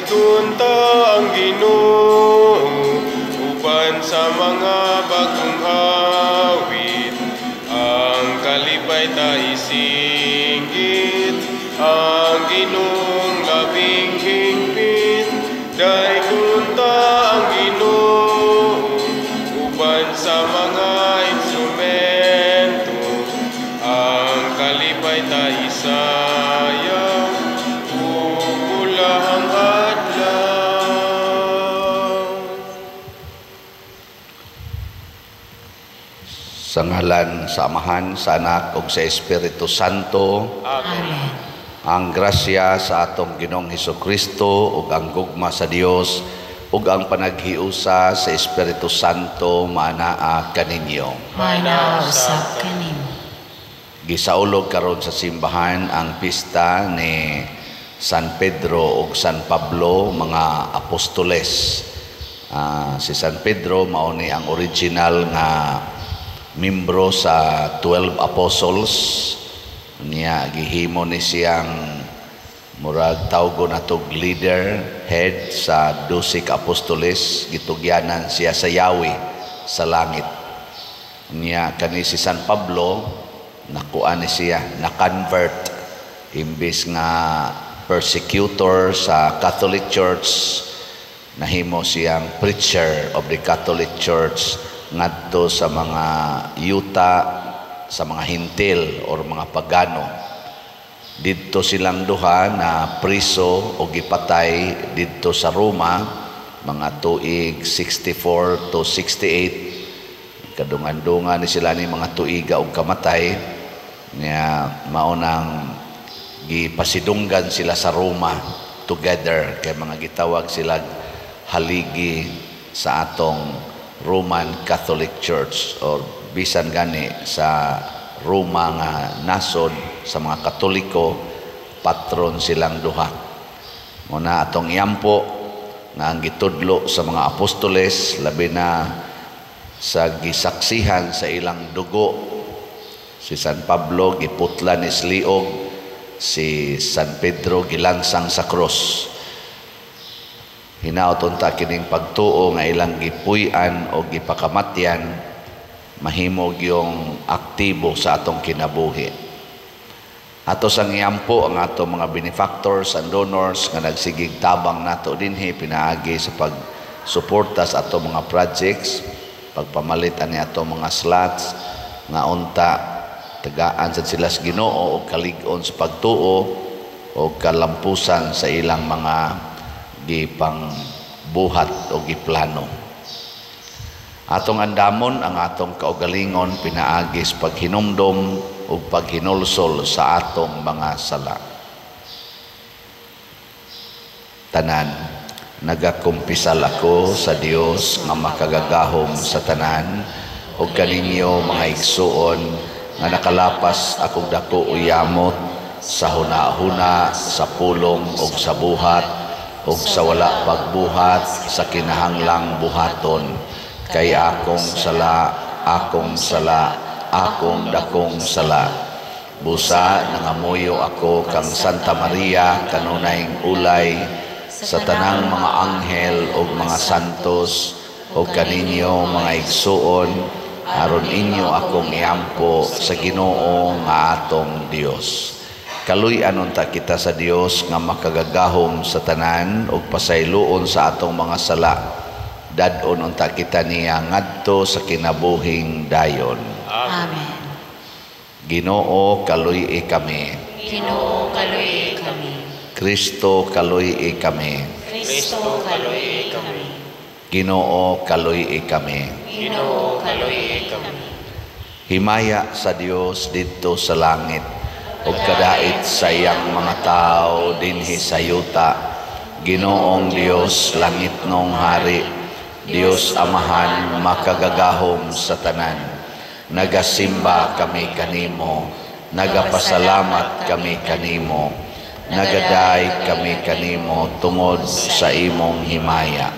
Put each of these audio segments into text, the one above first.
Daygon ta ang Ginoo uban sa mga bagong awit. Ang kalipay ta isinggit, ang Ginoong labing hingpit. Daygon ta ang Ginoo uban sa mga instrumento. Ang kalipay ta isayaw ug ulahang adlaw. Sa ngalan sa Amahan, sa Anak ug sa Espiritu Santo. Amen. Ang grasya sa atong Ginoong Hesukristo ug ang gugma sa Dios ug ang panaghiusa sa Espiritu Santo maanaa kaninyo. Maanaa usab kanimo. Gisaulog karon sa simbahan ang pista ni San Pedro ug San Pablo, mga apostoles. Si San Pedro mao ni ang original nga membro sa 12 apostles. Niya gihimo ni siyang murag tawgo natog leader, head sa 12 ka apostoles. Gitugyanan siya sa Yahweh sa langit. Niya kani si San Pablo, nakuha ni siya, na-convert, imbis nga persecutor sa Catholic Church, nahimo siyang preacher of the Catholic Church ngadto sa mga yuta, sa mga Hentil or mga pagano. Didto silang duha na priso o gipatay didto sa Roma mga tuig 64 to 68. Kadungan-dungan ni sila ni mga tuiga og kamatay niya. Mao nang gipasidunggan sila sa Roma together kay mga gitawag sila haligi sa atong Roman Catholic Church or bisan gani sa Roma nga nasod sa mga Katoliko, patron silang duha. Muna atong iampo nga ang gitudlo sa mga apostoles, labi na sa gisaksihan sa ilang dugo. Si San Pablo giputlan ni liog, si San Pedro gilansang sa krus. Hinaot unta kining pagtuo nga ilang gipuy-an o gipakamatyan mahimog yung aktibo sa atong kinabuhi. Ato sang iampo ang ato mga benefactors and donors nga nagsigig tabang nato dinhi pinaagi sa pagsuporta sa ato mga projects, pagpamalit ani ato mga slots, nga unta tagaan sad sila sa Ginoo og kalig-on sa pagtuo o kalampusan sa ilang mga gipangbuhat o giplano. Atong andamon ang atong kaugalingon pinaagi sa paghinumdom ug paghinulsol sa atong mga sala. Tanan, nagakumpisal ako sa Dios nga makagagahom sa tanan ug kaninyo, mga igsuon, nga nakalapas akong dako uyamot sa huna-huna, sa pulong ug sa buhat ug sa wala pagbuhat sa kinahanglang buhaton, kay akong sala, akong sala, akong dakong sala. Busa nangamuyo ako kang Santa Maria, kanunayng ulay, sa tanang mga anghel ug mga santos, ug kaninyo, mga igsuon, aron inyo akong iampo sa Ginoo nga atong Dios. Kaluy-an unta kita sa Dios nga makagagahom sa tanan ug pasayloon sa atong mga sala. Dad-on unta kita niya ngadto sa kinabuhing dayon. Amen. Ginoo, kaluy-i kami. Ginoo, kaluy-i kami. Kristo, kaluy-i kami. Kristo, kaluy-i kami. Ginoo, kaluy-i kami. Ginoo, kaluy-i kami. Himaya sa Dios didto sa langit ug kadait sa iyang mga tawo dinhi sa yuta. Ginoong Dios, langitnong hari, Dios Amahan makagagahom sa tanan. Nagasimba kami kanimo, nagapasalamat kami kanimo, nagaday kami kanimo tungod sa imong himaya.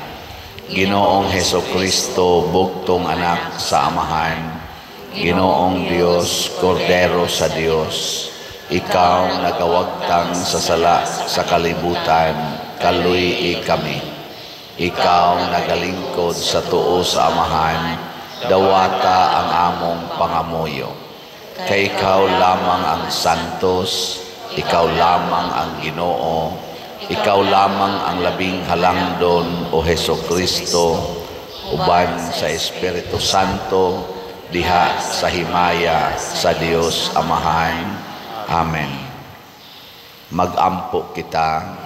Ginoong Heso Kristo, bugtong anak sa Amahan, Ginoong Dios, Kordero sa Dios, ikaw nagawagtang sa sala sa kalibutan, kaluy-i kami. Ikaw nagalingkod sa tuo sa Amahan, dawata ang among pangamuyo. Kay ikaw lamang ang santos, ikaw lamang ang Ginoo, ikaw lamang ang labing halangdon, o Heso Kristo, uban sa Espiritu Santo, diha sa himaya sa Dios Amahan. Amen. Magampo kita.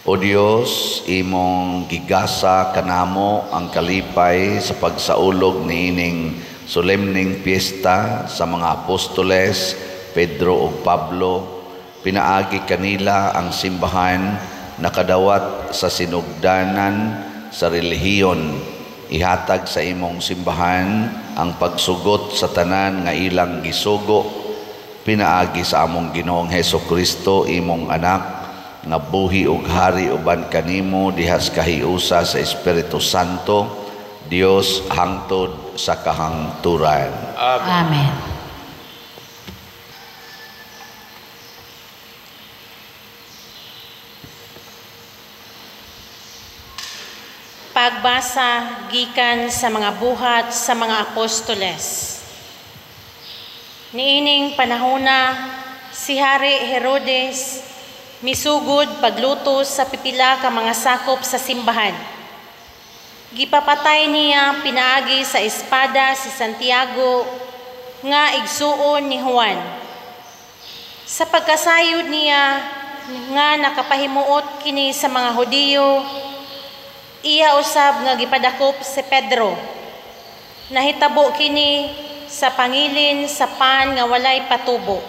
O Dios, imong gigasa kanamo ang kalipay sa pagsaulog niining solemning piyesta sa mga apostoles Pedro ug Pablo. Pinaagi kanila ang simbahan nakadawat sa sinugdanan sa relihiyon. Ihatag sa imong simbahan ang pagsugot sa tanan nga ilang gisugo, pinaagi sa among Ginoong Heso Kristo, imong anak, nga buhi ug hari uban kanimo dihas kahiusa sa Espiritu Santo, Dios hangtod sa kahangturan. Amen. Amen. Pagbasa gikan sa mga buhat sa mga apostoles. Niining panahona si Hari Herodes misugod paglutos sa pipila ka mga sakop sa simbahan. Gipapatay niya pinaagi sa espada si Santiago nga igsuon ni Juan. Sa pagkasayod niya nga nakapahimuot kini sa mga Hudiyo, iya usab nga gipadakop si Pedro. Nahitabo kini sa pangilin sa pan nga walay patubo.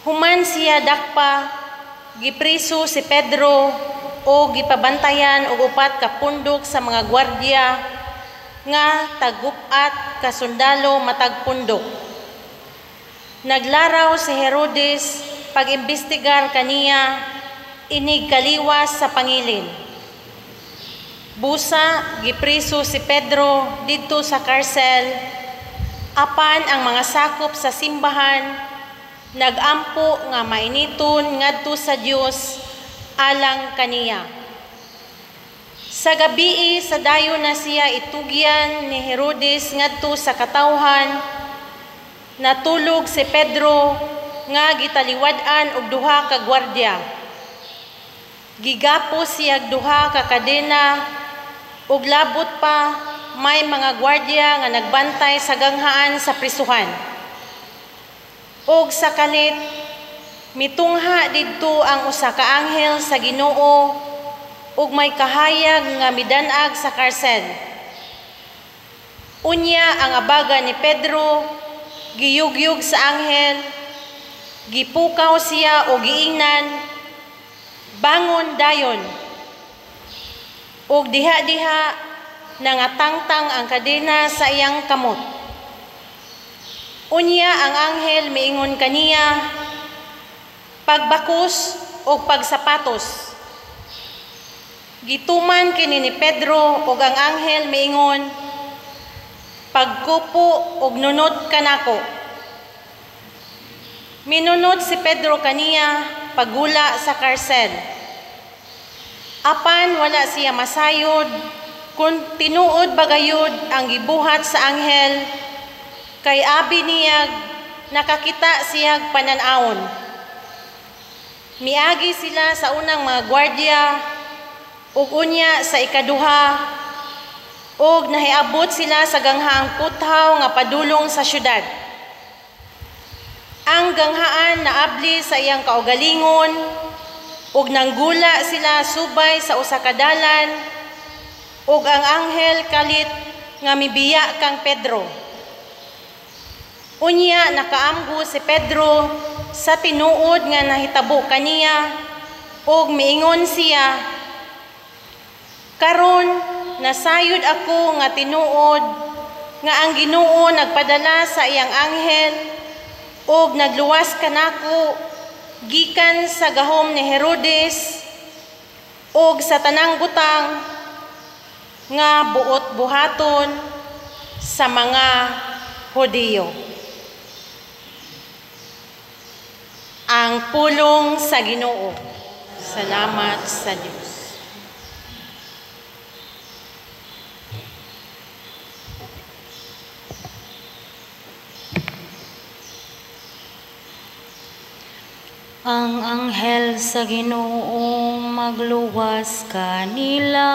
Human siya dakpa, gipriso si Pedro o gipabantayan og upat ka pundok sa mga gwardiya nga tagup-at ka sundalo matag pundok. Naglaraw si Herodes pag-imbestigar kaniya inig kaliwas sa pangilin. Busa gipriso si Pedro didto sa karsel, apan ang mga sakop sa simbahan nagampo nga mainiton ngadto sa Dios alang kaniya. Sa gabii sa dayon na siya itugyan ni Herodes ngadto sa katawhan, natulog si Pedro nga gitaliwad-an og duha ka gwardiya. Gigapos siya duha ka kadena ug labot pa may mga gwardiya nga nagbantay sa ganghaan sa prisuhan. Og sa kalit, mitungha didto ang usa ka anghel sa Ginoo ug may kahayag nga midan-ag sa karsel. Unya ang abaga ni Pedro giyugyug sa anghel, gipukaw siya og giingnan, "Bangon dayon." Ug diha-diha nangatangtang ang kadena sa iyang kamot. Unya ang anghel miingon kaniya, "Pagbakus og pagsapatos." Gituman kini ni Pedro ug ang anghel miingon, "Pagkupo og nunot kanako." Minunot si Pedro kaniya pagula sa karsel. Apan wala siya masayod kung tinuod bagayod ang gibuhat sa anghel, kay abi niya nakakita siyag panan-awon. Miagi sila sa unang mga gwardiya ug unya sa ikaduha, ug nahiabot sila sa ganghaang puthaw nga padulong sa syudad. Ang ganghaan naabli sa iyang kaugalingon, ug nanggula sila subay sa usa ka dalan, ug ang anghel kalit nga mibiya kang Pedro. Unya nakaamgo si Pedro sa tinuod nga nahitabo kaniya, ug miingon siya, "Karon nasayod ako nga tinuod nga ang Ginoo nagpadala sa iyang anghel ug nagluwas kanako gikan sa gahom ni Herodes ug sa tanang butang nga buot buhaton sa mga Hudiyo." Ang pulong sa Ginoo. Salamat sa Dios. Ang anghel sa Ginoo magluwas kanila,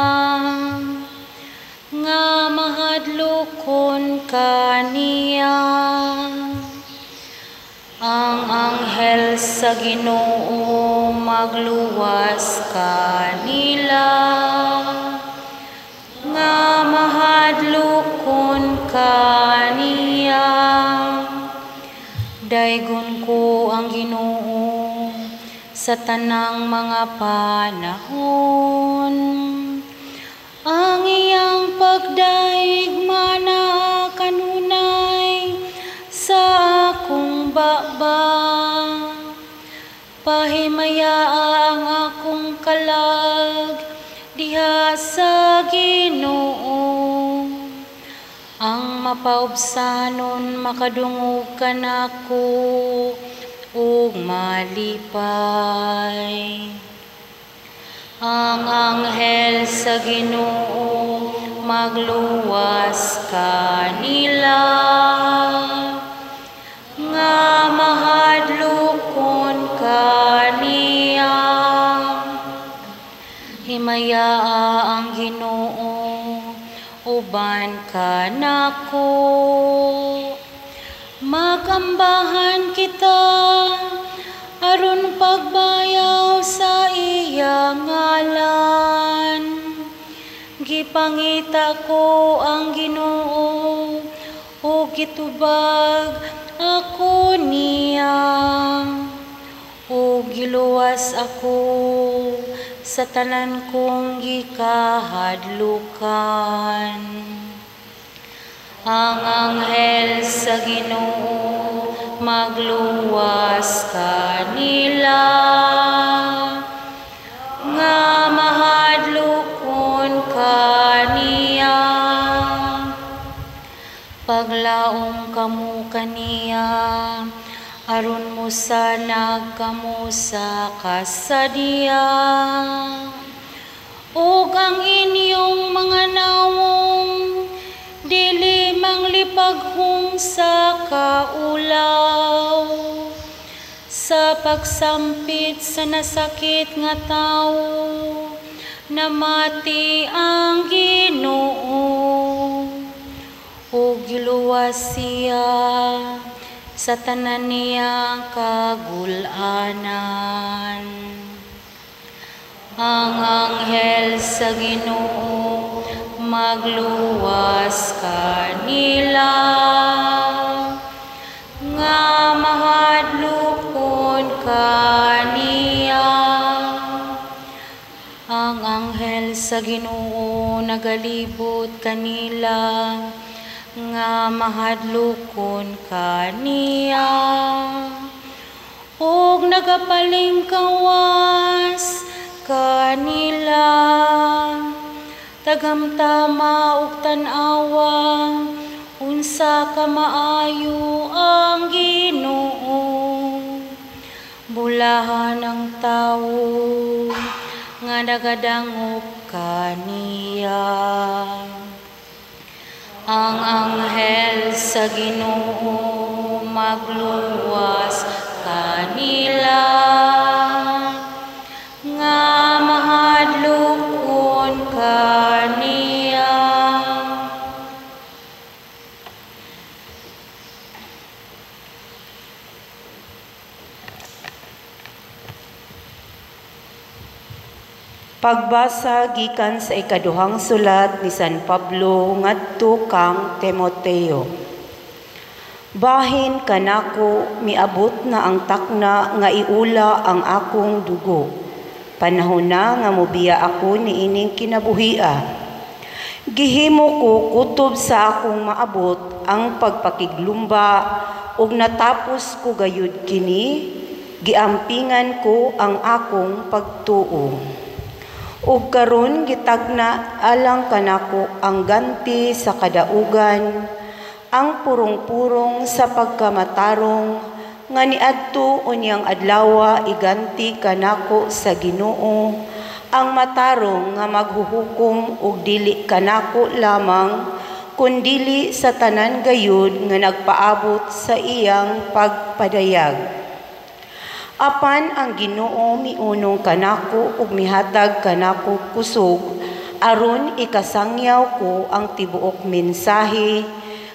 nga mahadlokon kaniya. Ang anghel sa Ginoo magluwas kanila, nga mahadlokon kaniya. Daygon ko ang Ginoo sa tanang mga panahon. Ang iyang pagdaig mana kanunay sa akong baba. Pahimayaa ang akong kalag diha sa Ginoo. Ang mapaubsanon makadungog kanako ug malipay. Ang anghel sa Ginoo magluwas kanila, nga mahadlokon kaniya. Himayaa ang Ginoo uban kanako. Makambahan kita aron pagbayaw sa iya ngalan. Gipangita ko ang Ginoo ug gitubag ako niya, ug giluwas ako sa tanan kong gikahadlukan. Ang anghel sa Ginoo magluwas kanila, nga mahadlokon kaniya. Paglaom kamo kaniya, aron mosanag kamo sa kasadya, ug ang inyong mga nawong dili manglipaghong sa kaulaw. Sa pagsampit sa nasakit nga tawo, namati ang Ginoo, ug giluwas siya sa tanan niyang kagulanan. Ang anghel sa Ginoo magluwas kanila, nga mahadlokon kaniya. Ang anghel sa Ginoo nagalibot kanila, nga mahadlokon kaniya, ug nagapalingkawas kanila. Tagamtama ug tan-awa unsa ka maayo ang Ginoo. Bulahan ang tawo nga nagadangop kaniya. Ang anghel sa Ginoo magluwas kanila, nga mahadlokon kaniya. Pagbasa gikan sa ikaduhang sulat ni San Pablo ngadto kang Timoteo. Bahin kanako miabot na ang takna nga iula ang akong dugo. Panahon na nga mobiya ako niining kinabuhia. Gihimo ko kutob sa akong maabot ang pagpakiglumba ug natapos ko gayud kini, giampingan ko ang akong pagtuo. Ug karon gitagna alang kanako ang ganti sa kadaugan, ang purong-purong sa pagkamatarong nga niadto unyang adlawa iganti kanako sa Ginoo ang matarong nga maghuhukom og dili kanako lamang kundili sa tanan gayud nga nagpaabot sa iyang pagpadayag. Apan ang Ginoo miunong kanako ug mihatag kanako kusog aron ikasangyaw ko ang tibuok mensahe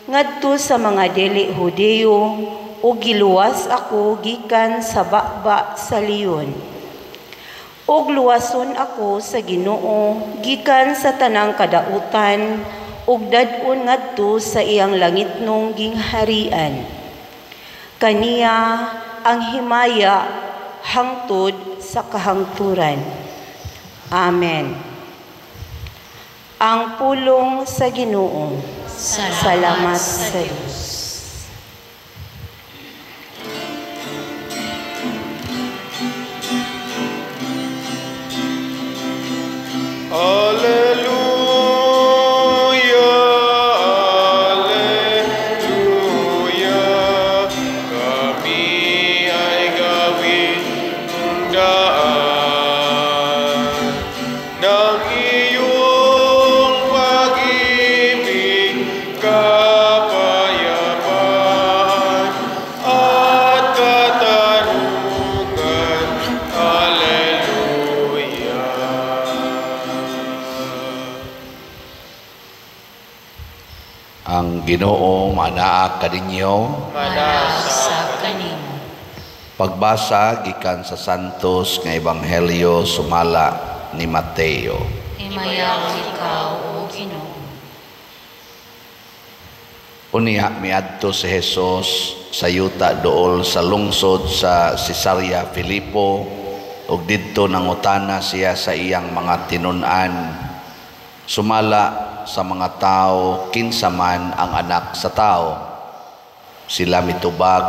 ngadto sa mga dili Hudiyo ug giluwas ako gikan sa baba sa leon. Ug luwason ako sa Ginoo gikan sa tanang kadautan ug dad-on ngadto sa iyang langitnong gingharian. Kaniya ang himaya hangtod sa kahangturan. Amen. Ang pulong sa Ginoo. Salamat sa Dios. Alleluia, alleluia, kami ay gawin mong daan ng iyong pag-ibig, kapayapaan at katarungan. Alleluia. Ang Ginoo manaa kaninyo, Manasa kanimo. Pagbasa gikan sa Santos nga Ebanghelyo sumala ni Mateo. Himayaon ikaw, o Ginoo. Unya miadto si Jesus sa yuta duol sa lungsod sa Cesarea Filipo ug didto nangutana siya sa iyang mga tinun-an sumala sa mga tao kinsa man ang anak sa tao. Sila mitubag,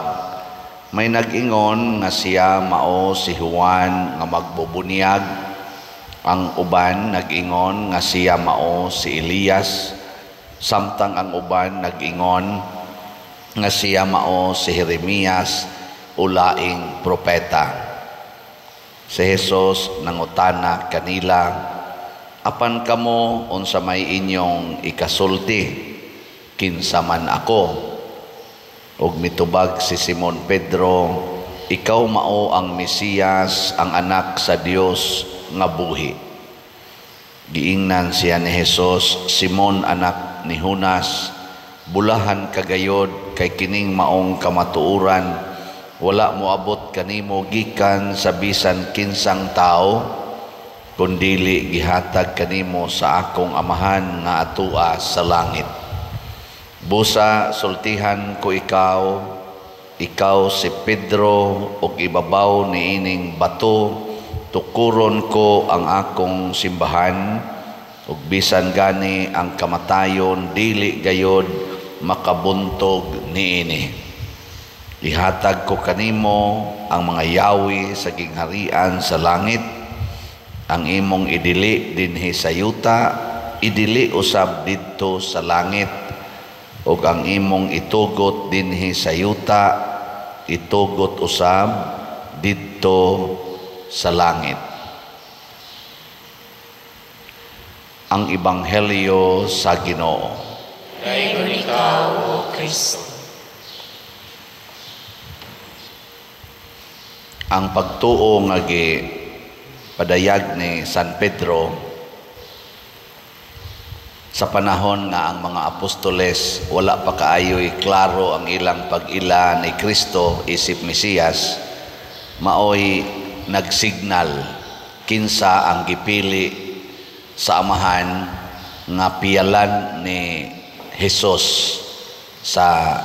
may nag-ingon nga siya mao si Juan nga magbubunyag, ang uban nag-ingon nga siya mao si Elias, samtang ang uban nag-ingon nga siya mao si Jeremias o laing propeta. Si Jesus nangutana kanila, apan kamo unsa may inyong ikasulti, kinsa man ako? Ug mitubag si Simon Pedro, ikaw mao ang Mesiyas, ang anak sa Dios nga buhi. Giingnan siya ni Jesus, Simon anak ni Jonas, bulahan kagayod kay kining maong kamatuoran, wala moabot kanimo gikan sa bisan kinsang tao, kundili gihatag kanimo sa akong amahan nga atua sa langit. Busa sultihan ko ikaw, ikaw si Pedro, ug ibabaw niining bato tukuron ko ang akong simbahan, ug bisan gani ang kamatayon dili gayod makabuntog niini. Ihatag ko kanimo ang mga yawi sa gingharian sa langit. Ang imong idili dinhi sa yuta, idili usab didto sa langit, ug ang imong itugot dinhi sa yuta, itugot usab didto sa langit. Ang Ebanghelyo sa Ginoo. Dayon ikaw, O Kristo. Ang pagtuo nga gipadayag ni San Pedro sa panahon nga ang mga apostoles wala pa kaayoy klaro ang ilang pag-ila ni Kristo isip Mesiyas, maoy nagsignal kinsa ang gipili sa amahan nga piyalan ni Jesus sa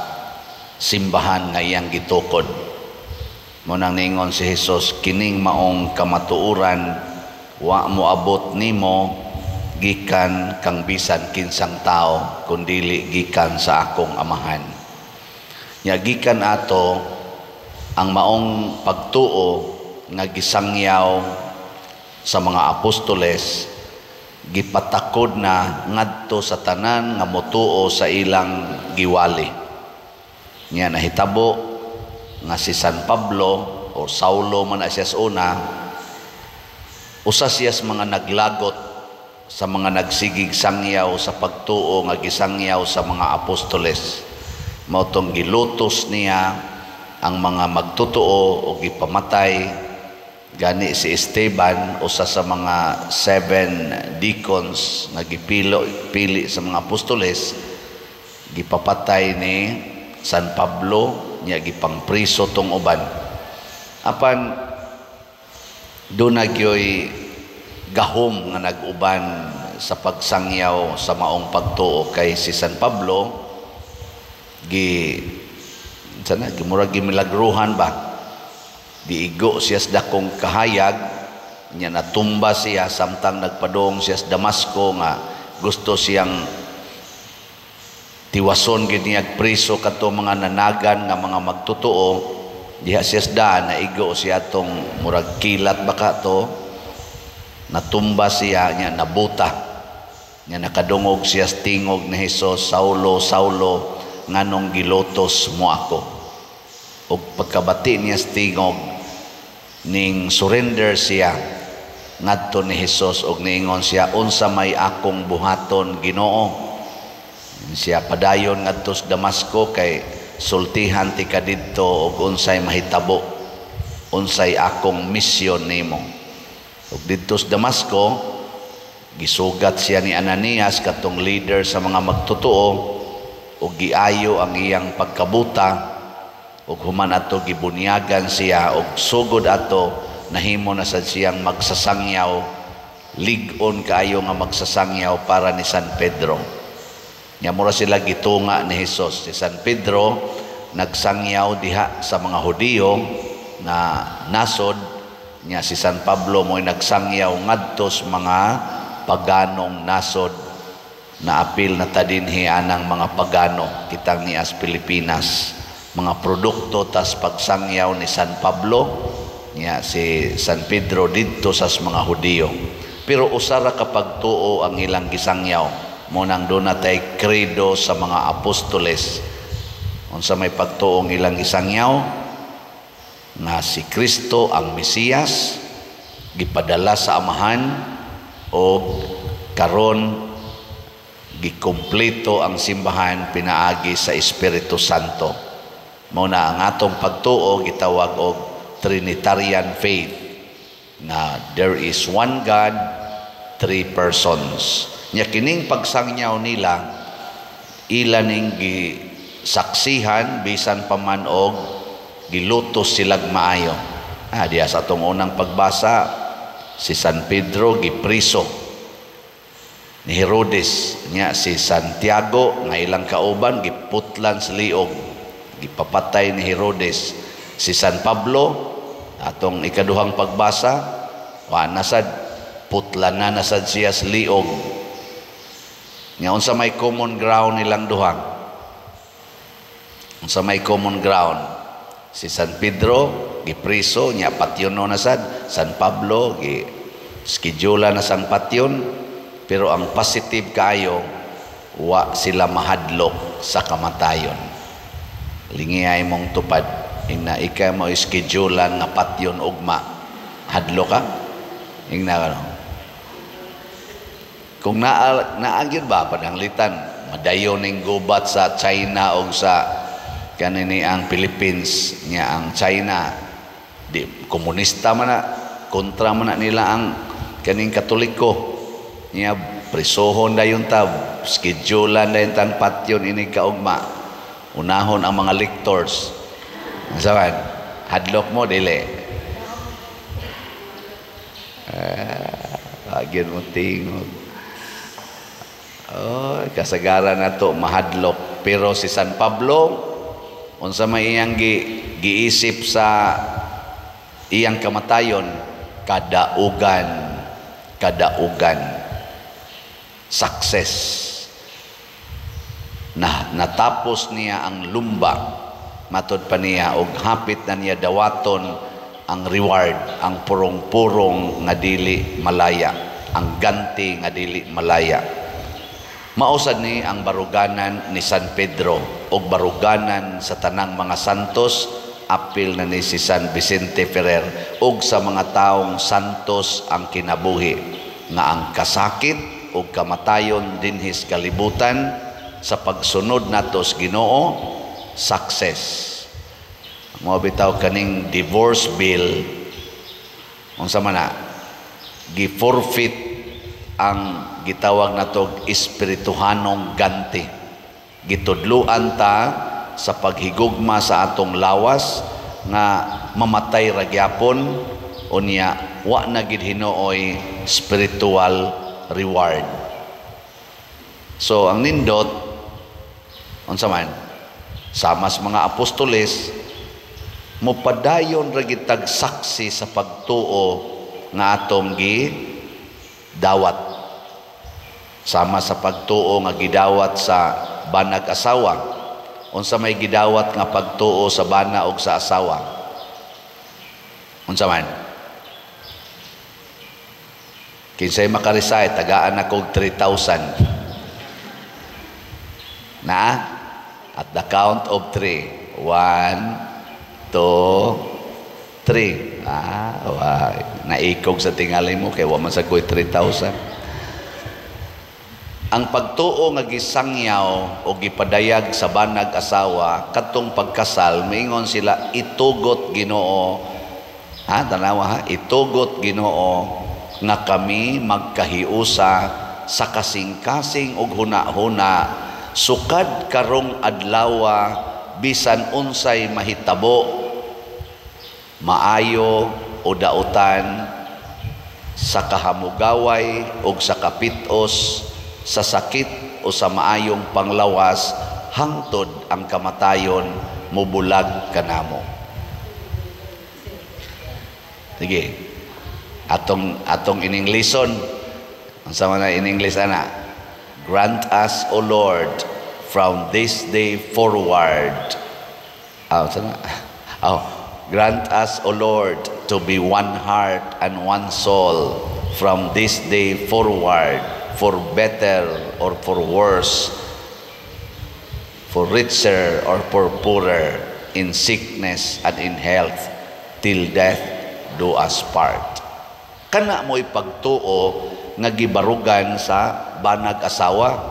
simbahan nga iyang gitukod. Munang ningon si Jesus, kining maong kamatuoran wa moabot nimo gikan kang bisan kinsang tao kundili gikan sa akong amahan. Nya gikan ato ang maong pagtuo nga gisangyaw sa mga apostoles, gipatakod na ngadto sa tanan nga motuo sa ilang giwali. Nya nahitabo nga si San Pablo o Saulo man na siya sa una, usa siya sa mga naglagot sa mga nagsigig sangyaw sa pagtuo nga gisangyaw sa mga apostoles. Mao tong gilutos niya ang mga magtotoo o gipamatay. Gani si Esteban, usa sa mga 7 deacons nga gipilo pili sa mga apostoles, gipapatay ni San Pablo niya, gipangpriso tong uban. Apan doon na gyoy gahom nga nag-uban sa pagsangyaw sa maong pagtuo kay si San Pablo gi sana gimura gimilagruhan ba, giigo siya sa dakong kahayag niya, natumba siya samtang nagpadong siya sa Damasco nga gusto siyang tiwason gid niya priso kadto mga nanagan nga mga magtotoo. Diha siya sa daan, naigo siya atong murag kilat baka to, natumba siya niya, nabuta niya, nakadungog siya sa tingog ni Hesus, "Saulo, Saulo, nganong gilutos mo ako?" Ug pagkabati niya sa tingog, ning surrender siya ngadto ni Hesus ug niingon siya, "Unsa may akong buhaton, Ginoo?" Siya, "Padayon ngadto sa Damasco kay sultihan ti ka didto og unsay mahitabo, unsay akong misyon nimo." Ug didto sa Damasco gisugat siya ni Ananias, katong leader sa mga magtotoo, ug giayo ang iyang pagkabuta, ug human ato gibunyagan siya, ug sugod ato nahimo na sad siyang magsasangyaw, lig-on kaayo nga magsasangyaw para ni San Pedro. Nya mura sila gitunga ni Hesus. Si San Pedro nagsangyaw diha sa mga Hudiyo na nasod nya, si San Pablo mo'y nagsangyaw ngadto sa mga paganong nasod na apil na ta dinhi anang mga pagano kitang nias Pilipinas. Mga produkto tas pagsangyaw ni San Pablo nya, si San Pedro didto sa mga Hudiyo. Pero usa ra ka pagtuo ang ilang gisangyaw. Mo nang doon na tay credo sa mga apostoles. Unsa may pagtuong ilang gisangyaw? Nga si Kristo ang Mesiyas gipadala sa Amahan og karon gikumpleto ang simbahan pinaagi sa Espiritu Santo. Mao na ang atong pagtuo gitawag og Trinitarian faith, na there is one God, three persons. Nya kining pagsangyaw nila, ila ning gisaksihan bisan pa man og gilutos silag maayo. Diya sa atong unang pagbasa, si San Pedro gipriso ni Herodes nya, si Santiago nga ilang kauban giputlan sa liog, gipapatay ni Herodes. Si San Pablo, atong ikaduhang pagbasa, wa nasad putlan na nasad siya sa liog. Nga unsa may common ground nilang duha? Unsa may common ground? Si San Pedro gipriso nya, patyon na sad. San Pablo gi schedule na sang patyon, pero ang positive kaayo, wa sila mahadlok sa kamatayon. Lingiyay mong tupad, ingna ikaw mo schedulean nga patyon ugma, hadlok ka? Ingna ka, no? Kung naa gyud ba pananglitan madayon ning gubat sa China og sa kanini ang Philippines nya, ang China di komunista man na, kontra man na nila ang kaning Katoliko nya, prisohon dayon ta, schedulean dayon tang patyon ini kaugma, unahon ang mga lectors. Saban, hadlok mo dili? Agyan mo tingog. Oh, kasagaran na to mahadlok. Pero si San Pablo, unsa may iyang giisip sa iyang kamatayon? Kadaugan, kadaugan, success. Na natapos niya ang lumba, matod pa niya, og hapit na niya dawaton ang reward, ang purong-purong nga dili malaya, ang ganti nga dili malaya. Mausad ni ang baruganan ni San Pedro og baruganan sa tanang mga santos. Apil na ni si San Vicente Ferrer ug sa mga taong santos ang kinabuhi nga ang kasakit ug kamatayon dinhis kalibutan sa pagsunod nato sa Ginoo, success. Mao bitaw kaning divorce bill, unsa man na, gi-forfeit ang gitawag nato espirituhanong ganti. Gitudluan ta sa paghigugma sa atong lawas nga mamatay ra gyapon, unya wa na gid hinuoy spiritual reward. So ang nindot, unsa man, sama sa mga apostoles, mopadayon ra gid tag saksi sa pagtuo nga atong gi dawat, sama sa pagtuo nga gidawat sa banag asawa. Unsa may gidawat nga pagtuo sa bana og sa asawa? Unsa man? Kinsay makaresay, tagaan ako 3,000. Na? At the count of 3. 1, 2, 3. Ah, why. Naikog sa tingali mo kay wa man sa ko'y 3,000. Ang pagtuo nga gisangyaw o gipadayag sa banag asawa kadtong pagkasal, miingon sila, itugot Ginoo. Ha, tanawa ha, itugot Ginoo nga kami magkahiusa sa kasing-kasing ug huna-huna sukad karong adlawa bisan unsay mahitabo, maayo o dautan, sa kahamugaway ug sa kapitos, sa sakit o sa maayong panglawas, hangtod ang kamatayon mubulag kanamo. Sige. Atong in Englishon. Unsa man na in English ana? Grant us, O Lord, from this day forward. Ah, unsa na? Oh, grant us, O Lord, to be one heart and one soul from this day forward, for better or for worse, for richer or for poorer, in sickness and in health, till death do us part. Kana mo'y pagtuo nga gibarugan sa banag asawa.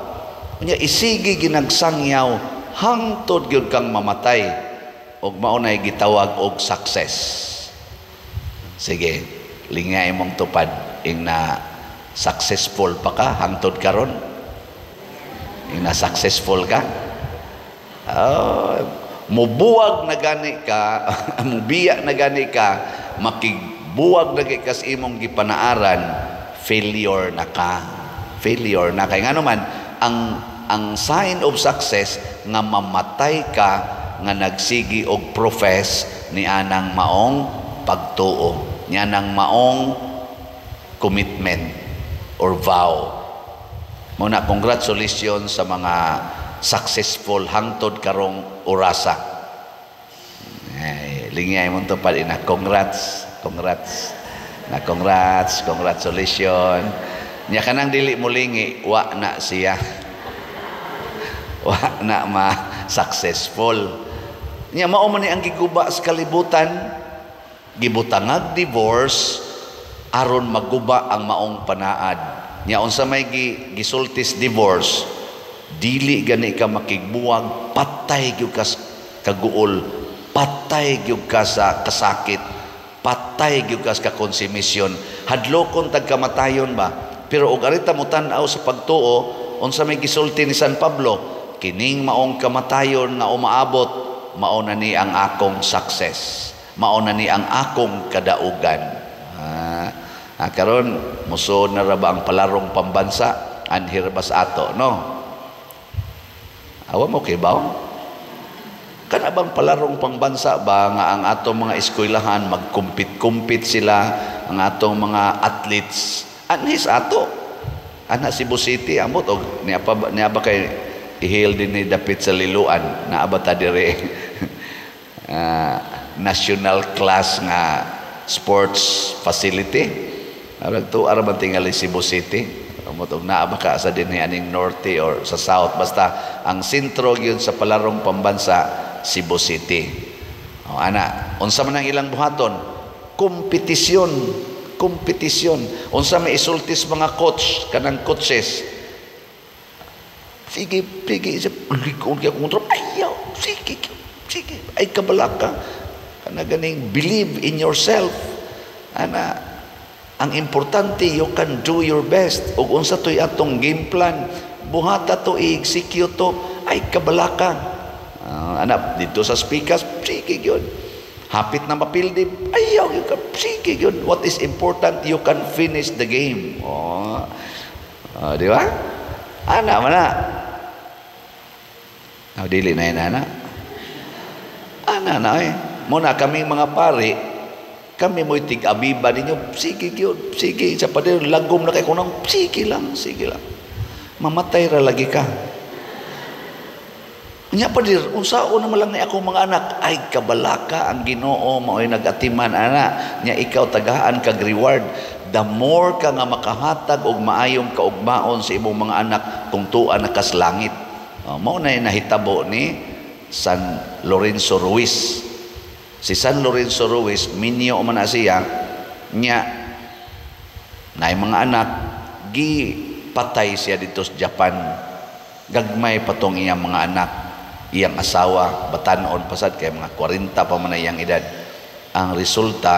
Unya isigi ginagsangyaw hangtod gyud kang mamatay, ug mao nay gitawag og success. Sige, lingay mong tupad ing na successful pa ka hangtod karon. Ing na successful ka. Oh, mubuwag na gani ka, mubiya na gani ka, makigbuwag na ka sa imong gipanaaran, failure na ka. Failure na kay ngano man ang sign of success nga mamatay ka nga nagsigi og profess ni anang maong pagtuo, ni anang maong commitment or vow. Muna, congratulations sa mga successful hangtod karong orasa. Ay, lingay mo to pa na congrats, congrats. Na congrats, congratulations. Nya kanang dili mo lingi, wa na siya. Wa na ma successful. Nya mao man ni ang giguba sa kalibutan, gibutangag divorce aron maguba ang maong panaad. Nya unsa may gisultis divorce, dili gani ka makigbuwag, patay gyud ka kaguol, patay gyud ka sa kasakit, patay gyud ka sa kakonsumisyon. Hadlokon tag kamatayon ba? Pero og arita mo tan-aw sa pagtuo, unsa may gisulti ni San Pablo, kining maong kamatayon nga umaabot, mao na ni ang akong success, mao na ni ang akong kadaugan. Karon musuod na ra ba ang palarong pambansa anhir ba sa ato, no? Awa mo kay baw? Kana bang palarong pambansa ba nga ang atong mga eskwelahan magkumpit-kumpit sila, ang atong mga athletes anhis ato? Ana Cebu City amot og niya pa niya ba kay ihil din ni dapit sa Liloan naa ba ta dire national class nga sports facility? Arag to ara man tingali Cebu City. Amot og naa ba ka sa dinhi aning norte or sa south, basta ang sentro gyud sa palarong pambansa Cebu City. O, ana, unsa man ang ilang buhaton? Kompetisyon, kompetisyon. Unsa may isultis mga coach, kanang coaches? Sige, sige, likon kaya kung ayaw, sige, sige, ay kabalaka. Kana ganing believe in yourself. Ana, ang importante, you can do your best. Ug unsa to'y atong game plan, buhata to, i-execute to, ay kabalaka. Ana, dito sa speakers, sige yun. Hapit na mapildi, ayaw, you can, sige yun. What is important, you can finish the game. Oh. Di ba? Ana, mana. Oh, dili na yun, ana. Ana na eh. Muna kami mga pari, kami mo'y tig-abiba ninyo, sige yun, sige. Sa pader, lagom na kay kunang, sige lang, sige lang. Mamatay ra lagi ka. Nya pader, unsaon naman lang ni akong mga anak, ay kabalaka ang Ginoo mao'y nag-atiman ana. Nya ikaw tagaan kag reward. The more ka nga makahatag og maayong kaugmaon sa imong mga anak, tungtuan na kas langit. Mao na nahitabo ni San Lorenzo Ruiz. Si San Lorenzo Ruiz, minyo man na siya, nya naay mga anak, gipatay siya dito sa Japan. Gagmay patong iyang mga anak, iyang asawa, batanon pasad kay mga 40 pa man na iyang edad. Ang resulta,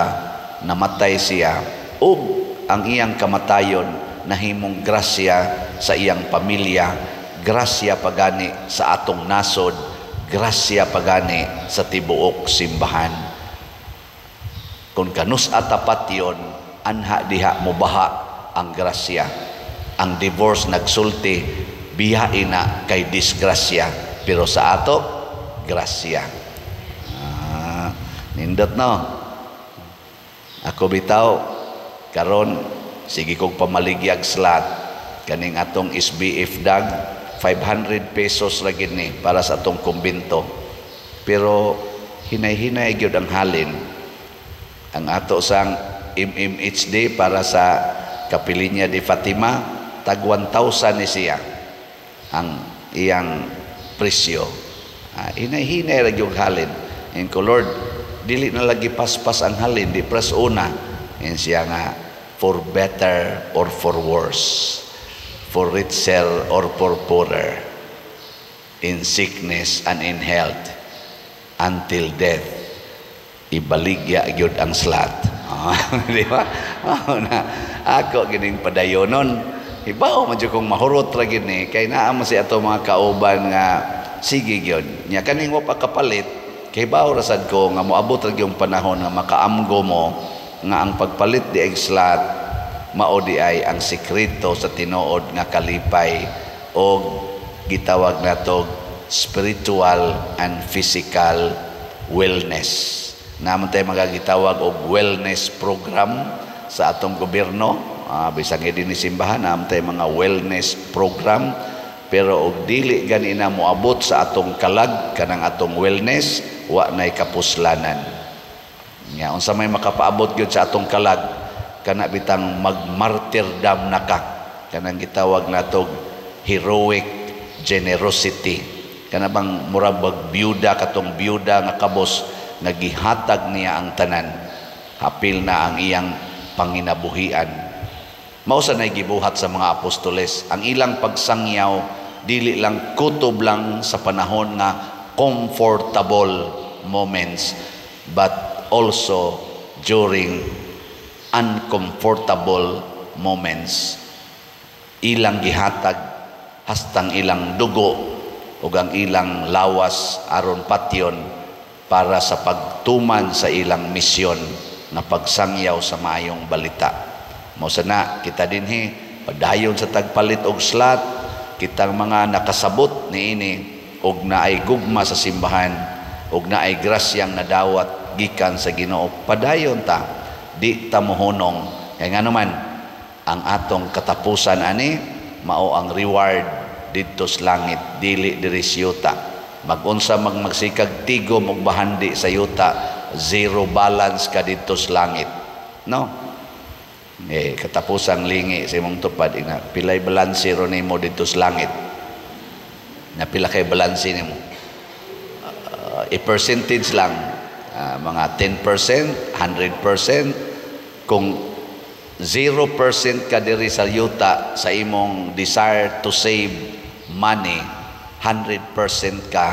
namatay siya ug ang iyang kamatayon nahimong grasya sa iyang pamilya, grasya pagani sa atong nasod, grasya pagani sa tibuok simbahan. Kung kanus atapat yon, anha diha mobaha ang grasya. Ang divorce nagsulti, biyain na kay disgrasya, pero sa ato, grasya. Nindot no? Ako bitaw, karon sige kong pamaligyag slot, kaning atong SBF dag, 500 pesos ra gid ni para sa atong kumbento. Pero hinay-hinay gyud ang halin. Ang ato sang MMHD para sa Kapilinya de Fatima, tag 1,000 ni siya ang iyang presyo. Hinay-hinay ra gyud halin. In ko, Lord, dili na lagi paspas ang halin, di pras una. In siya nga, for better or for worse, for richer or for poorer, in sickness and in health, until death, ibaligya gyud ang slot. Di ba? Na, ako gining padayonon. Ibaw man jud kong mahurot ra gid ni kay naa man si ato mga kauban nga sige gyud. Nya kaning wa pa kapalit, kay baw ra sad ko nga moabot ra gyud panahon nga makaamgo mo nga ang pagpalit di og slot mao di ay ang sekreto sa tinuod nga kalipay og gitawag nato spiritual and physical wellness. Naman tayo magagitawag og wellness program sa atong gobyerno, bisan nga ni simbahan naman tayo mga wellness program, pero og dili gani na moabot sa atong kalag kanang atong wellness, wa nay kapuslanan. Nya unsa may makapaabot gyud sa atong kalag, kana bitang magmartyrdom na ka, kanang gitawag natog heroic generosity, kana bang murag bag byuda, katong byuda nga kabos nga gihatag niya ang tanan, hapil na ang iyang panginabuhian. Mao sa nay gibuhat sa mga apostoles ang ilang pagsangyaw, dili lang kutob lang sa panahon nga comfortable moments, but also during uncomfortable moments. Ilang gihatag hastang ilang dugo ug ang ilang lawas aron patyon para sa pagtuman sa ilang misyon nga pagsangyaw sa maayong balita. Mao sana kita dinhi padayon sa tagpalit og slot, kitang mga nakasabot niini og naay gugma sa simbahan og naay grasyang nadawat gikan sa Ginoo, padayon ta, di ta mohunong. Kay ngano man ang atong katapusan ani mao ang reward didto sa langit, dili diri sa yuta. Magunsa magsikag tigom og bahandi sa yuta, zero balance ka didto sa langit, no? Katapusang lingi sa imong tupad, ina pilay balanse ro nimo didto sa langit? Na pila kay balanse nimo? I-percentage lang. Mga 10%, 100%. Kung 0% ka diri sa yuta sa imong desire to save money, 100% ka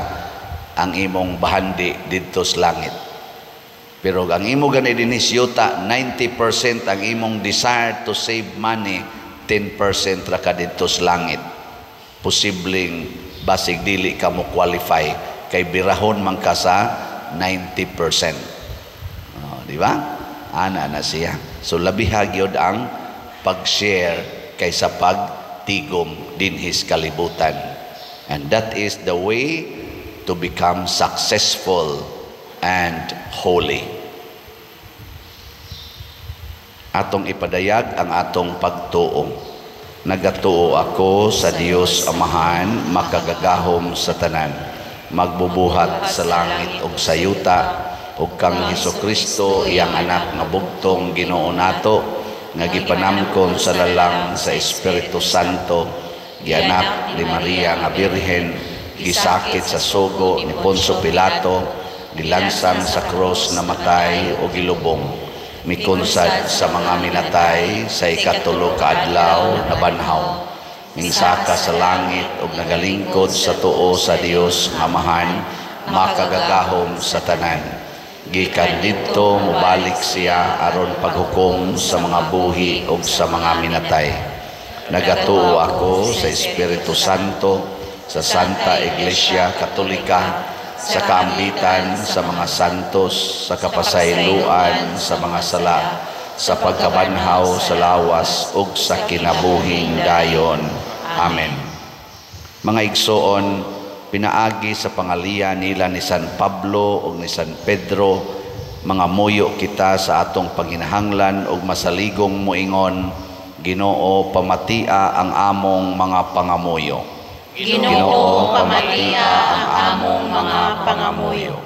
ang imong bahandi didto sa langit. Pero ang imo gani dinhi sa yuta, 90% ang imong desire to save money, 10% ra ka didto sa langit. Posibleng basig dili ka mo qualify kay birahon man ka sa 90%. Oh, di ba? Ana na siya. So labiha gyud ang pag-share kaysa pagtigom dinhi sa kalibutan. And that is the way to become successful and holy. Atong ipadayag ang atong pagtuo. Nagatuo ako sa Dios Amahan, makagagahom sa tanan, magbubuhat sa langit ug sa yuta, ug kang Hesus Kristo, iyang anak nga bugtong Ginoo nato, nga gipanamkon sa lalang sa Espiritu Santo, gianak ni Maria nga Birhen, gisakit sa sugo ni Poncio Pilato, gilansang sa krus, namatay o gilubong, mikunsad sa mga minatay, sa ikatulo ka adlaw nabanhaw, mingsaka sa langit ug nagalingkod sa tuo sa Dios nga Amahan, makagagahom sa tanan. Gikan didto mobalik siya aron paghukom sa mga buhi ug sa mga minatay. Nagatuo ako sa Espiritu Santo, sa Santa Iglesia Katolika, sa kaambitan sa mga santos, sa kapasayloan sa mga sala, sa pagkabanhaw sa lawas ug sa kinabuhing dayon. Amen. Mga igsoon, pinaagi sa pangaliya nila ni San Pablo ug ni San Pedro, mga muyo kita sa atong panginahanglan ug masaligong moingon, Ginoo, pamatia ang among mga pangamuyo. Ginoo, pamatia ang among mga pangamuyo.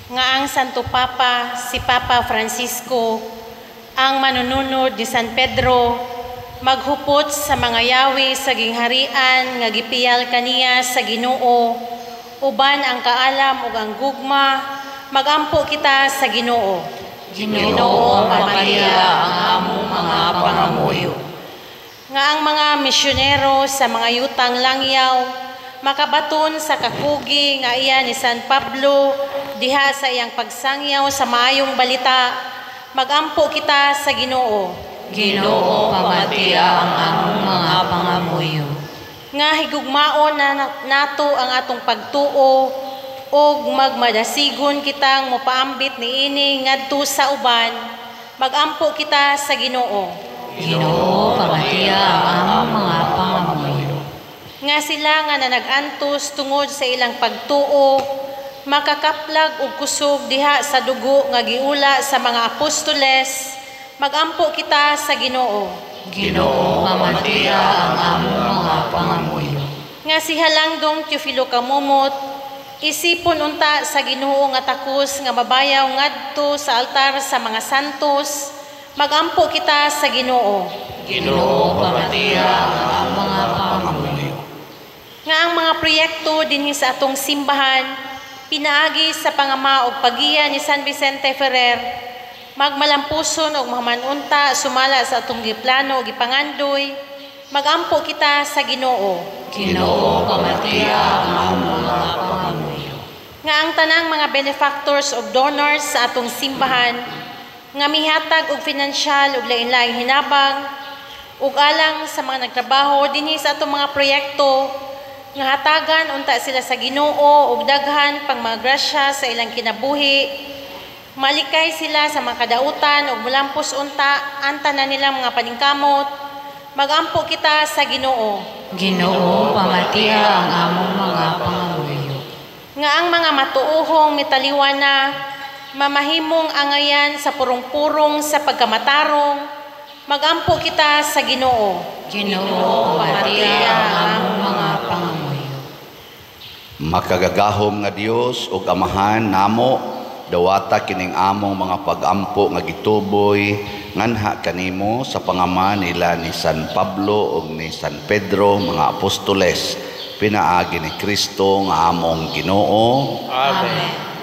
Nga ang Santo Papa, si Papa Francisco, ang manununod ni San Pedro, maghupot sa mga yawi sa gingharian nga gipiyal kaniya sa Ginoo, uban ang kaalam ug ang gugma, magampo kita sa Ginoo. Ginoo, pamatia ang among mga pangamuyo. Nga ang mga misyonero sa mga yutang langyaw makabaton sa kakugi nga iya ni San Pablo diha sa iyang pagsangyaw sa maayong balita, magampo kita sa Ginoo. Ginoo, pamatia ang among mga pangamuyo. Nga higugmaon na nato ang atong pagtuo ug magmadasigon kitang mopaambit niini ngadto sa uban, magampo kita sa Ginoo. Ginoo, pamatia ang among mga pangamuyo. Nga sila nga nanagantos tungod sa ilang pagtuo, makakaplag og kusog diha sa dugo nga giula sa mga apostoles, magampo kita sa Ginoo. Ginoo, pamatia ang among mga pangamuyo. Nga si Halangdong Teofilo Camomot, isipon unta sa Ginoo nga takos nga mabayaw ngadto sa altar sa mga santos, magampo kita sa Ginoo. Ginoo, pamatia ang among mga pangamuyo. Nga ang mga proyekto dinhi sa atong simbahan, pinaagi sa pangama og pagiya ni San Vicente Ferrer, magmalampuson og mahuman-unta sumala sa atong giplano og gipangandoy, magampo kita sa Ginoo. Ginoo, pamatia ang among mga pangamuyo. Nga ang tanang mga benefactors og donors sa atong simbahan, nga mihatag og finansyal ug lain-laing hinabang ug alang sa mga nagtrabaho dinhi sa atong mga proyekto, nga hatagan unta sila sa Ginoo ug daghan pang mga grasya sa ilang kinabuhi, malikay sila sa mga kadautan ug mulampos unta ang tanan nilang mga paningkamot, magampo kita sa Ginoo. Ginoo, pamatia ang among mga pangamuyo. Nga ang mga matuohong mitaliwan na mamahimong angayan sa purong-purong sa pagkamatarong, magampo kita sa Ginoo. Ginoo, pamatia ang among mga pangamuyo. Makagagahom nga Dios ug Amahan namo, dawata kining among mga pagampo nga gituboy nganha kanimo sa pangama nila ni San Pablo ug ni San Pedro, mga apostoles, pinaagi ni Kristo nga among Ginoo. Amen.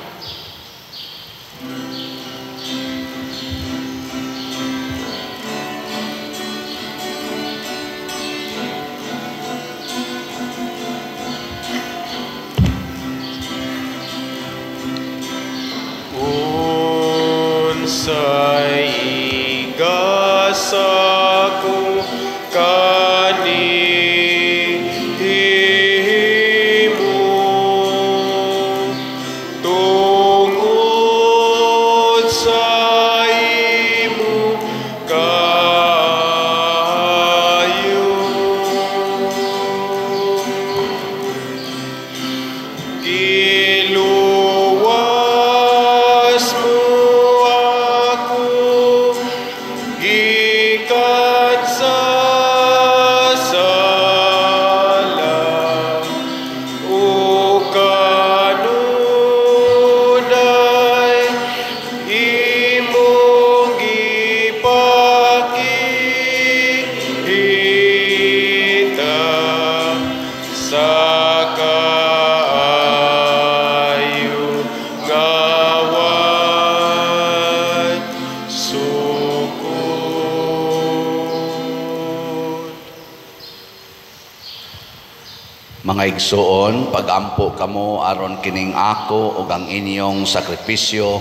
Mga igsoon, pagampo kamo aron kining ako ug ang inyong sakripisyo,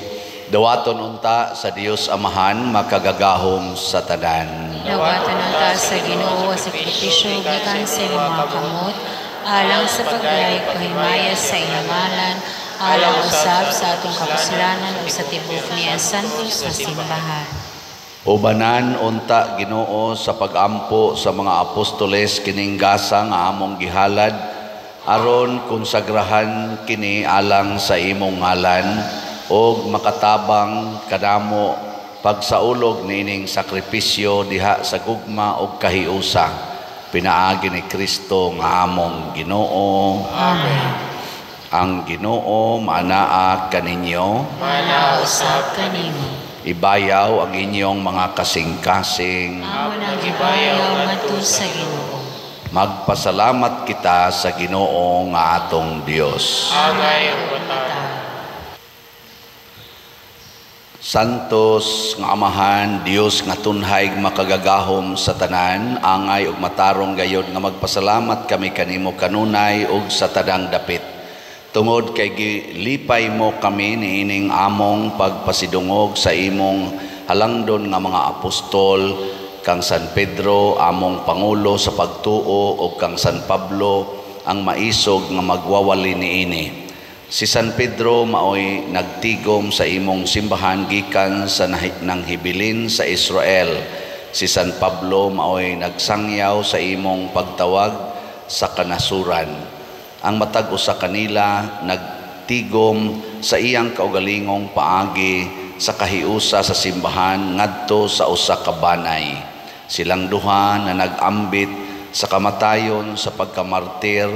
dawaton unta sa Dios Amahan makagagahom sa tanan. Dawaton unta sa Ginoo ang sakripisyo gikan sa imong mga kamot, alang sa pagdayeg pahimaya sa iyang ngalan, alang usab sa atong kapuslanan ug sa tibuok niya santos nga simbahan. Ubanan unta Ginoo sa pagampo sa mga apostoles kining gasa nga among gihalad, aron konsagrahan kini alang sa imong ngalan og makatabang kanamo pagsaulog niining sakripisyo diha sa gugma og kahiusa, pinaagi ni Kristo nga among Ginoo. Amen. Ang Ginoo maanaa kaninyo, maanaa usab kanimo. Ibayaw ang inyong mga kasing-kasing. Amo nang ibayaw ngadto sa Ginoo. Magpasalamat kita sa Ginoo nga atong Dios. Angay ang mata. Santos nga Amahan, Dios nga tunhay makagagahom sa tanan, angay ug matarong gayod nga magpasalamat kami kanimo kanunay ug sa tanang dapit. Tungod kay gilipay mo kami niining among pagpasidungog sa imong halangdon nga mga apostol, kang San Pedro among pangulo sa pagtuo ug kang San Pablo ang maisog nga magwawali niini. Si San Pedro maoy nagtigom sa imong simbahan gikan sa nanghibilin sa Israel. Si San Pablo maoy nagsangyaw sa imong pagtawag sa kanasuran. Ang matag usa kanila nagtigom sa iyang kaugalingong paagi sa kahiusa sa simbahan ngadto sa usa ka banay. Silang duha na nag-ambit sa kamatayon sa pagkamartir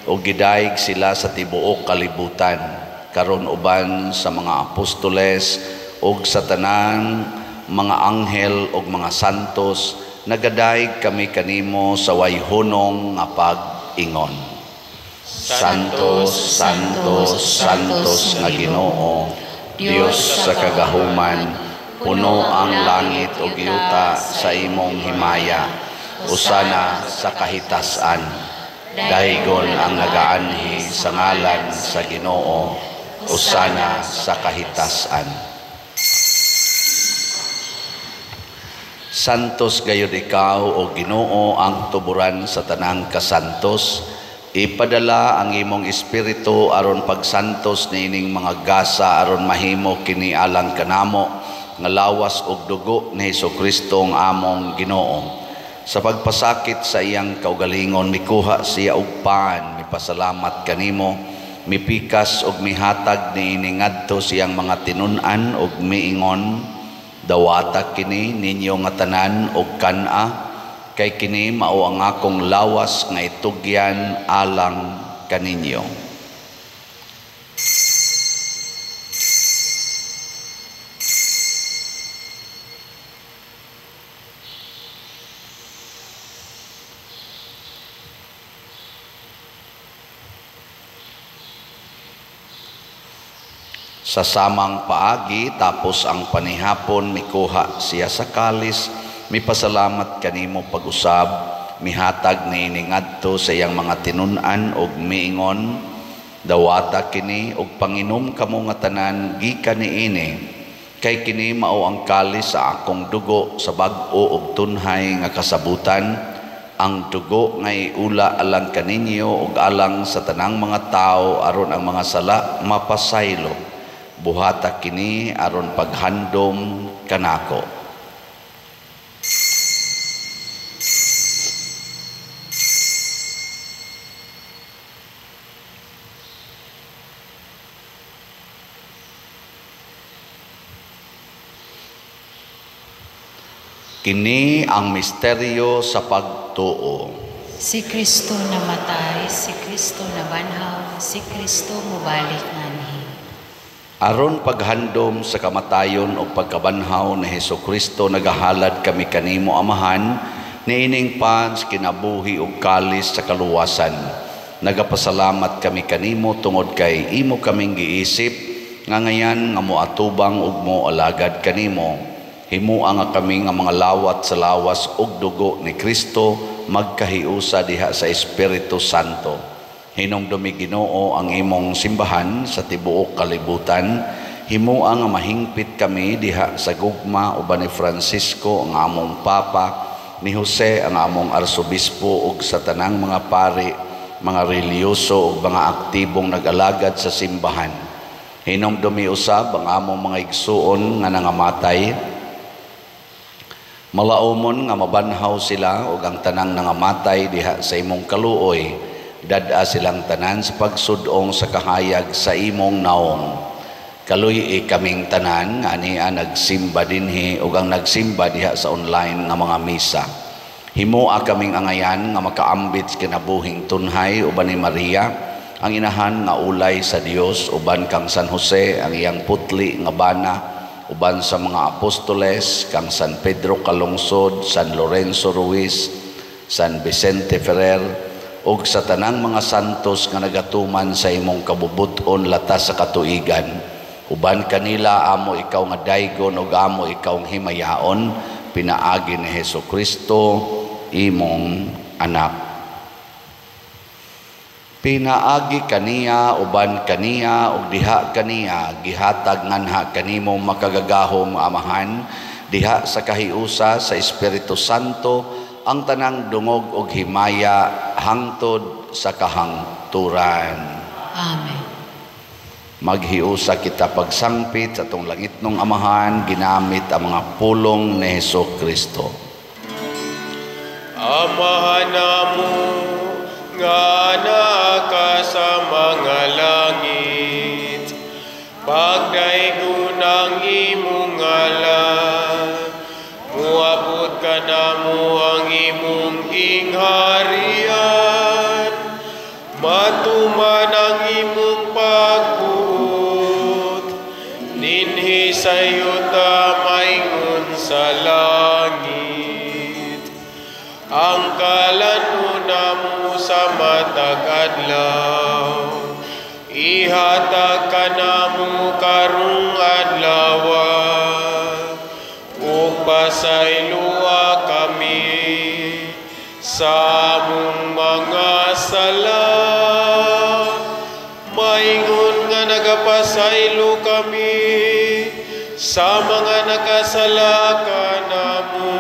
o gidayeg sila sa tibuok kalibutan. Karon uban sa mga apostoles og sa tanang mga anghel og mga santos, nagadayeg kami kanimo sa wayhunong nga pag-ingon. Santos, Santos, Santos nga Ginoo, Dios sa kagahuman, puno ang langit ug yuta sa imong himaya, usana sa kahitasan. Dahigon ang nagaanhi sa ngalan sa Ginoo, usana sa kahitasan. Santos gayud ikaw o Ginoo ang tuburan sa tanang kasantos. Ipadala ang imong espiritu aron pagsantos niining mga gasa aron mahimo kini alang kanamo nga lawas ug dugo ni Hesukristo ang among Ginoo. Sa pagpasakit sa iyang kaugalingon mikuha siya og pan, mipasalamat kanimo, mipikas ug mihatag niini ngadto siyang mga tinun-an ug miingon, dawata kini ninyo nga tanan og kan-a, kay kini mao ang akong lawas nga itugyan alang kaninyo. Sa samang paagi tapos ang panihapon mikuha siya sa kalis, mipasalamat kanimo pag-usab, mihatag niini ngadto sa iyang mga tinun-an og miingon, dawata kini og panginom kamo nga tanan gikan niini, kay kini mao ang kalis sa akong dugo sa bag-o og tunhay nga kasabutan, ang dugo nga iula alang kaninyo ug alang sa tanang mga tawo aron ang mga sala mapasaylo. Buhata kini aron paghandom kanako. Kini ang misteryo sa pagtuo. Si Kristo namatay, si Kristo nabanhaw, si Kristo mobalik nganhi. Aron paghandom sa kamatayon o pagkabanhaw ni Hesukristo, nagahalad kami kanimo Amahan, niining pans kinabuhi ug kalis sa kaluwasan. Nagapasalamat kami kanimo tungod kay imo kaming giisip nga ngayan nga moatubang ug moalagad kanimo. Himua nga kami nga mga lawat sa lawas ug dugo ni Kristo magkahiusa diha sa Espiritu Santo. Hinumdumi, Ginoo, ang imong simbahan sa tibuok kalibutan. Himoa nga mahingpit kami diha sa gugma uban ni Francisco ang among Papa, ni Jose ang among Arsobispo ug sa tanang mga pari, mga relihiyoso ug mga aktibong nag-alagad sa simbahan. Hinumdumi usab ang among mga igsuon nga nangamatay. Malaumon nga mabanhaw sila ug ang tanang nangamatay diha sa imong kaluoy. Dad-a silang tanan sa pagsudong sa kahayag sa imong naong. Kaluy-i kaming tanan nga ania nagsimba dinhi ug ang nagsimba diha sa online nga mga misa. Himoa kaming angayan nga makaambit sa kinabuhing tunhay uban ni Maria, ang inahan nga ulay sa Dios, uban kang San Jose ang iyang putli nga bana, uban sa mga apostoles kang San Pedro Calungsod, San Lorenzo Ruiz, San Vicente Ferrer, ug sa tanang mga santos nga nagatuman sa imong kabubut-on latas sa katuigan. Uban kanila amo ikaw nga daygon ug amo ikaw himayaon, pinaagi ni Hesus Kristo imong anak. Pinaagi kaniya, uban kaniya ug diha kaniya gihatag nganha kanimo makagagahom Amahan diha sa kahiusa sa Espiritu Santo ang tanang dungog ug himaya hangtod sa kahangturan. Amen. Maghiusa kita pagsangpit sa atong langitnong Amahan ginamit ang mga pulong ni Hesus Kristo. Amahan namo nga naa ka sa mga langit, pagdaygon ang imong ngalan, muabot ka namo ang imong gingharian, matuman ang imong pagbuot, dinhi sa yuta maingon sa langit. Ang kalan-on namo sa matag adlaw, ihatag kanamo karong adlaw, ug pasayloa kami sa among mga sala, maingon nga nagapasaylo kami sa mga nakasala kanamo,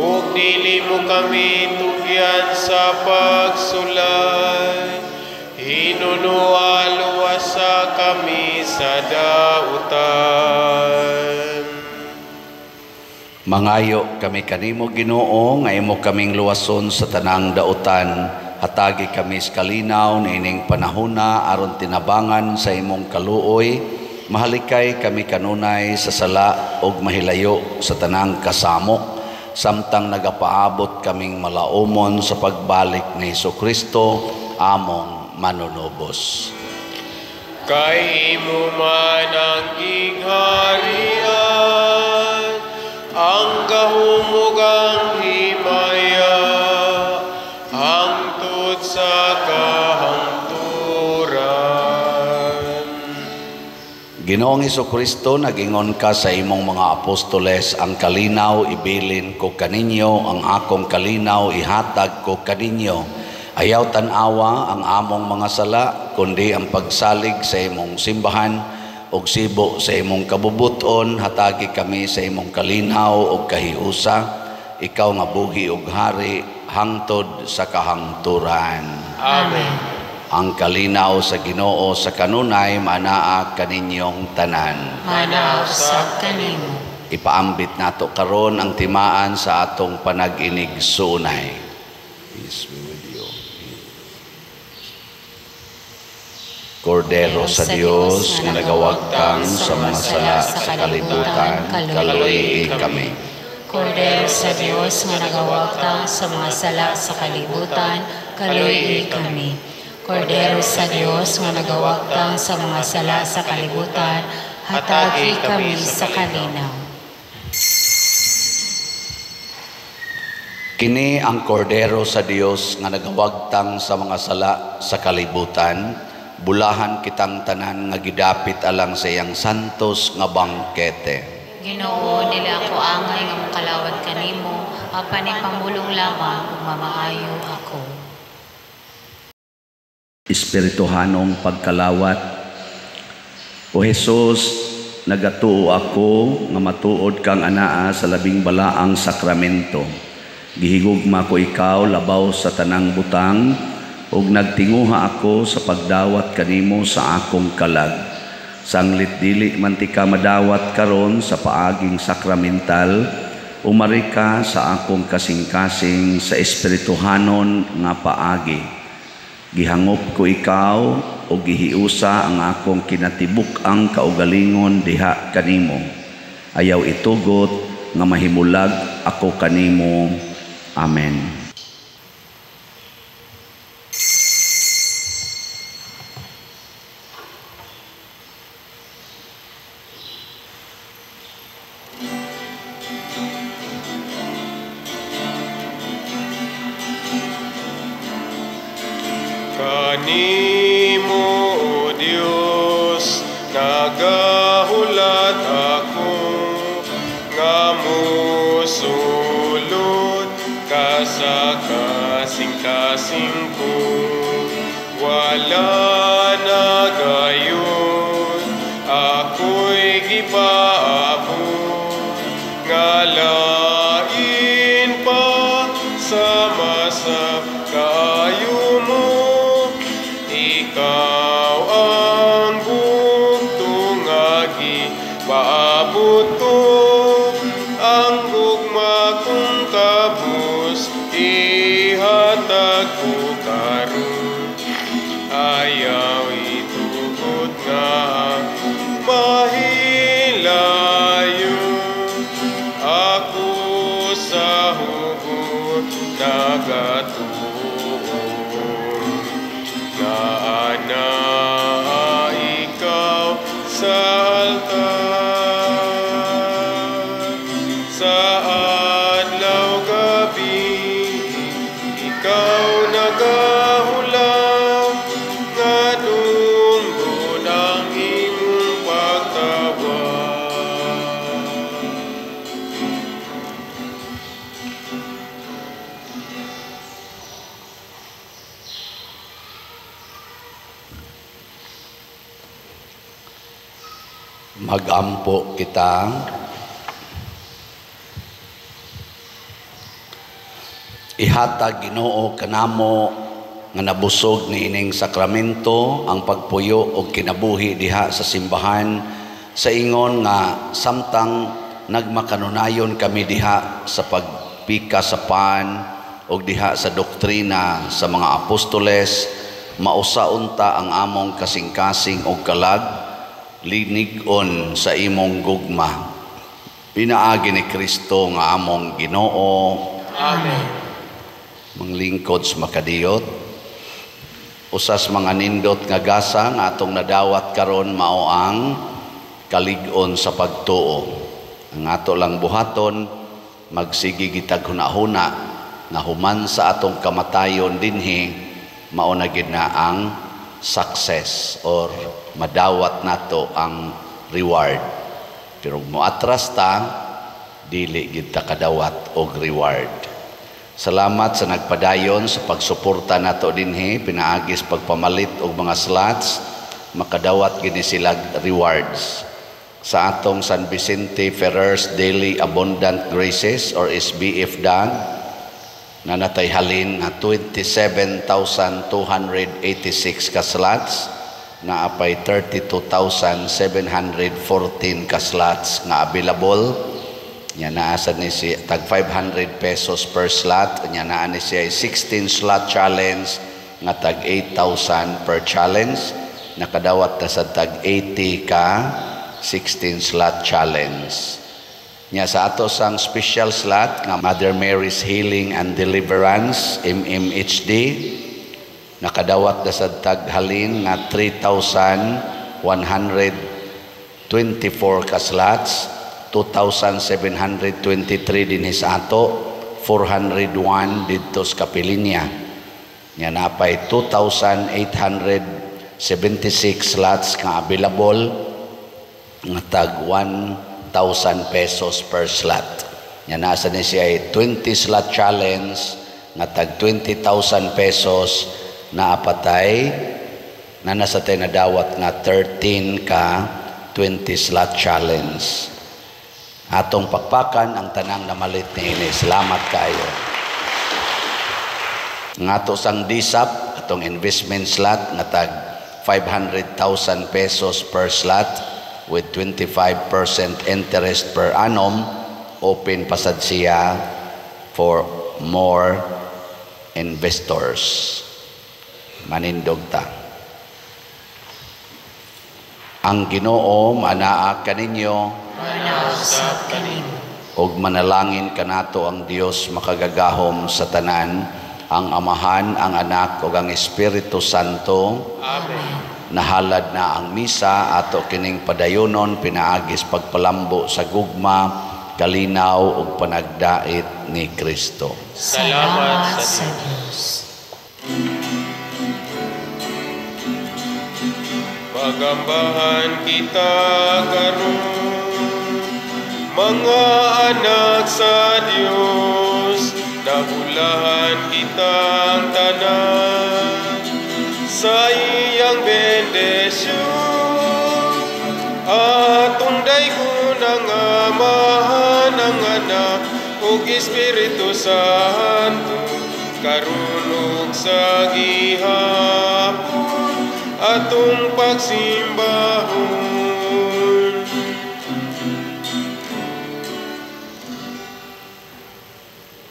ug dili mo kami tugyan sa pagsulay, hinunoa luwasa kami sa dautan. Mangayo kami kanimo, Ginoo, nga imo kaming luwason sa tanang dautan. Hatagi kami sa kalinaw niining panahona aron tinabangan sa imong kaluoy. Mahalikay kami kanunay sa sala ug mahilayo sa tanang kasamok, samtang nagapaabot kaming malaumon sa pagbalik ni Hesukristo among manunubos. Kay imo man ang gingharian, ang gahom ug ang himaya, hangtod sa kahangturan. Ginoong Hesukristo, nagingon ka sa imong mga apostoles, ang kalinaw ibilin ko kaninyo, ang akong kalinaw ihatag ko kaninyo. Ayaw tan-awa ang among mga sala, kundi ang pagsalig sa imong simbahan ug sibo sa imong kabubuton. Hatagi kami sa imong kalinaw ug kahiusa, ikaw nga buhi ug hari hangtod sa kahangturan. Amen. Ang kalinaw sa Ginoo sa kanunay manaa kaninyong tanan. Manaa usab kanimo. Ipaambit nato karon ang timaan sa atong panag-inig sunay. Peace be with you. Kordero sa Dios nga nagawagtang sa mga sala sa kalibutan, kaluoy kami. Kordero sa Dios nga nagawagtang sa mga sala sa kalibutan, kaluoy kami. Kordero sa Dios nga nagawagtang sa mga sala sa kalibutan, hatagi kami sa kalinaw. Kini ang kordero sa Dios nga nagawagtang sa mga sala sa kalibutan, bulahan kitang tanan nga gidapit alang sa iyang santos nga bangkete. Ginoo, nila ako angay nga mokalawat kanimo, apan ipamulong lamang ug mamaayo ako. Espirituhanong pagkalawat. O Jesus, nagatuo ako nga matuod kang anaa sa labing balaang sakramento. Gihigugma ko ikaw labaw sa tanang butang ug nagtinguha ako sa pagdawat kanimo sa akong kalag. Sanglit dili man tika madawat karon sa paaging sakramental, umari ka sa akong kasing-kasing sa espirituhanon nga paagi. Gihangop ko ikaw o gihiusa ang akong kinatibuk-ang kaugalingon diha kanimo. Ayaw itugot nga mahimulag ako kanimo. Amen. Kanimo, O Dios, nagahulat ako nga mosulod ka sa kasing-kasing ko. Wala na gayon, ako'y gipaabot nga lain pa sama sa kaayo mo. Ikaw ang bugto nga gipaabot ko, ang gugma kong kabus ihatag ko karon. Ayaw itugot nga mahilayo ako sa hugot nagatuon nga anaa ikaw sa altar sa adlaw gabi ikaw nagahula nga dunggon ang imong pagtawag. Magampo kita. Ihatag Ginoo kanamo nga nabusog niining sakramento ang pagpuyo og kinabuhi diha sa simbahan sa ingon nga samtang nagmakanunayon kami diha sa pagpika sa pan og diha sa doktrina sa mga apostoles, mausa unta ang among kasing-kasing og kalag linig-on sa imong gugma. Pinaagi ni Kristo nga among Ginoo. Amen. Manglingkod sa makadiyot, usas mga nindot nga gasa nga atong nadawat karon mao ang kalig-on sa pagtuo. Ang ato lang buhaton, magsige gitag hunahuna nga human sa atong kamatayon dinhi, mao na gid na ang success or madawat nato ang reward. Pero moatras ta, dili gid ta kadawat og reward. Salamat sa nagpadayon sa pagsuporta nato dinhi pinaagis pagpamalit og mga slots, makadawat gini sila rewards. Sa atong San Vicente Ferrer's Daily Abundant Graces or SBF DAG, na natay halin nga 27,286 ka slots, na apay 32,714 ka slots nga available. Nya naa sad ni si tag 500 pesos per slot. Nya naa ni siya 16 slot challenge nga tag 8,000 per challenge. Nakadawat na sa tag 80 ka 16 slot challenge. Nya sa ato sang special slot nga Mother Mary's Healing and Deliverance MMHD, nakadawat na sa tag halin nga 3,124 ka slots, 2,723 dinhi sa ato, 401 didto sa Kapilinya. Nya napay 2,876 slots nga available nga tag 1,000 pesos per slot. Nya nasa ni siya 20 slot challenge nga tag 20,000 pesos, na apatay Na nasa tayo nadawat nga 13 ka 20 slot challenge. Atong pakpakan ang tanang namalit niini. Salamat kaayo. Nga ato sang DSAP, atong investment slot nga tag 500,000 pesos per slot with 25% interest per annum, open pasad siya for more investors. Manindog ta. Ang Ginoo manaa kaninyo. Manaa usab kanimo. Ug manalangin kanato ang Dios makagagahom sa tanan, ang Amahan, ang Anak ug ang Espiritu Santo. Amen. Nahalad na ang misa, ato kining padayonon pinaagis pagpalambo sa gugma, kalinaw ug panagdait ni Kristo. Salamat sa Dios. Magambahan kita karon, mga anak sa Dios, nabulahan kitang tanan sa iyang bendisyon. Atong daygon ang Amahan, ang Anak ug Espiritu Santo, karon ug sa gihapon atong pagsimbahon.